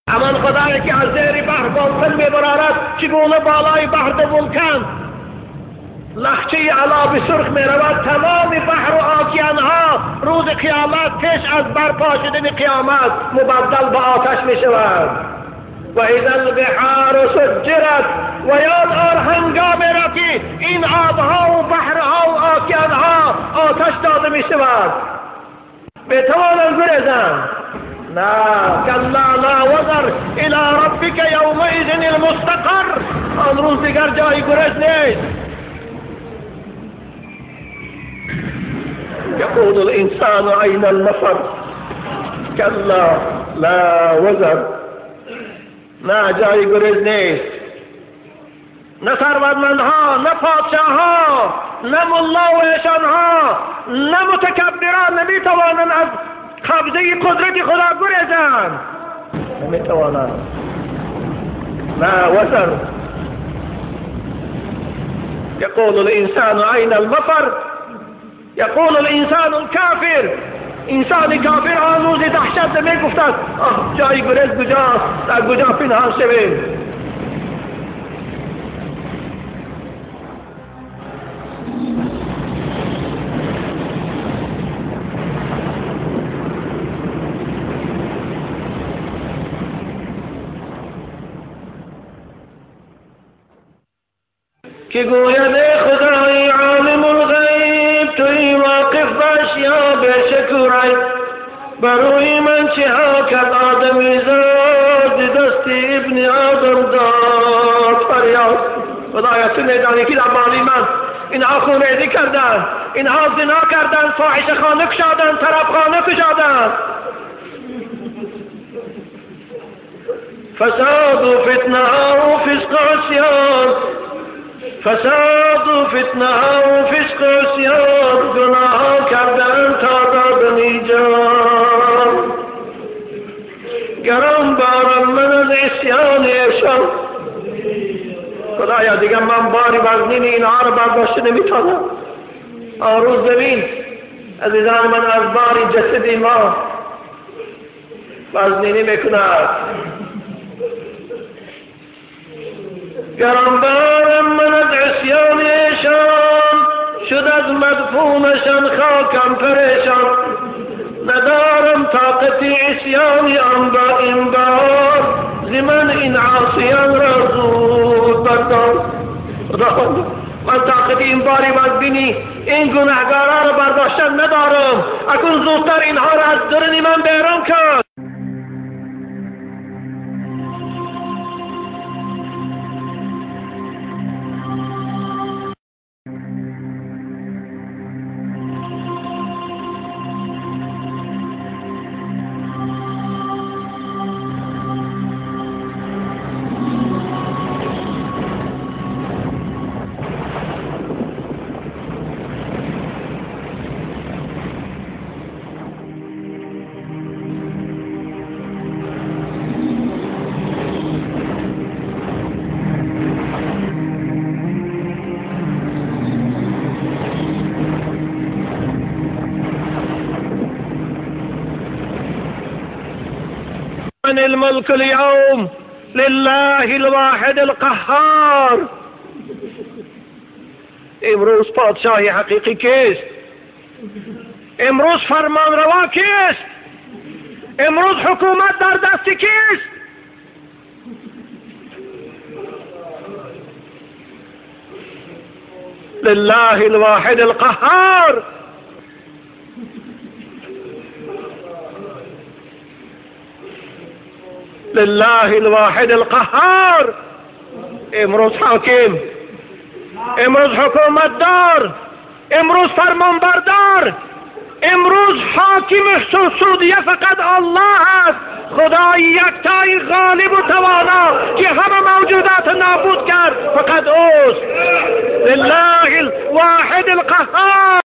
همان خدایی که از زیر بحر باطل میبرارد، چگونه بالای بحر دو ولکن لخچه علا سرخ میرود، تمام بحر و آکیانها روز قیامت پیش از برپا شدن قیامت مبدل به آتش میشود. و اذا البحار سجرت، و یاد آر هنگام را که این آبها و بحرها و آکیانها آتش داده میشود. میتوانند گریزند؟ نه. کلا لا وزر الی ربک یومئذ المستقر. آن روز دیگر جای گریز نیست. یقول الانسان این المفر، کلا لا وزر. نه جای گریز نیست. نه ثروتمندها، نه پادشاهها، نه ملا و ایشانها، نه متکبران نمیتوانند از قبضه قدرت خدا گریزند. نمیتوانند. لا وزر. یقول الانسان این المفر، یقول الانسان الکافر. انسان کافر آن روز دهشت میگفتند آه جای گریز کجاست، در کجا پنهان شویم. که گوید خدای عالم الغیب، توی واقف باش یا بشکرای، بروی من چه ها کرد آدمی زاد، دست ابن آدم داد فریاد. خدایا تو میدانی که در بالی من اینها خونریزی کردن، اینها زنا کردن، فاحشه خانه کشادن، طرف خانه کشادن. فساد و فتنه و فسق عصیان، فساد و فتنه و فسق عصیان، گناه کردن تا دادن جان. گران بارم من از عصیان ایشان. خدایا دیگه من باری وزنین اینها رو برداشته نمیتونم. آن روز ببین عزیزان من، از باری جسد ما وزنینی میکند. گران بارم من از عصیان ایشان، شد از مدفونشان خاکم پریشان. ندارم طاقت عصیان آن با این بار، ز من این عاصیان را زود بردار. خداوند من طاقت این باری وزبینی این گناهگارا را برداشتن ندارم، اکنون زودتر اینها را از درون من بیرون کن. الملك اليوم لله الواحد القهار. امروز پادشاه حقیقی کیست؟ امروز فرمانروا کیست؟ امروز حکومت در دست کیست؟ لله الواحد القهار. لله الواحد القهار. امروز حاکم، امروز حکومت دار، امروز فرمانبردار، امروز حاکم سعودیه فقط الله است، خدای یکتای غالب و توانا که همه موجودات نابود کرد فقط اوست. لله الواحد القهار.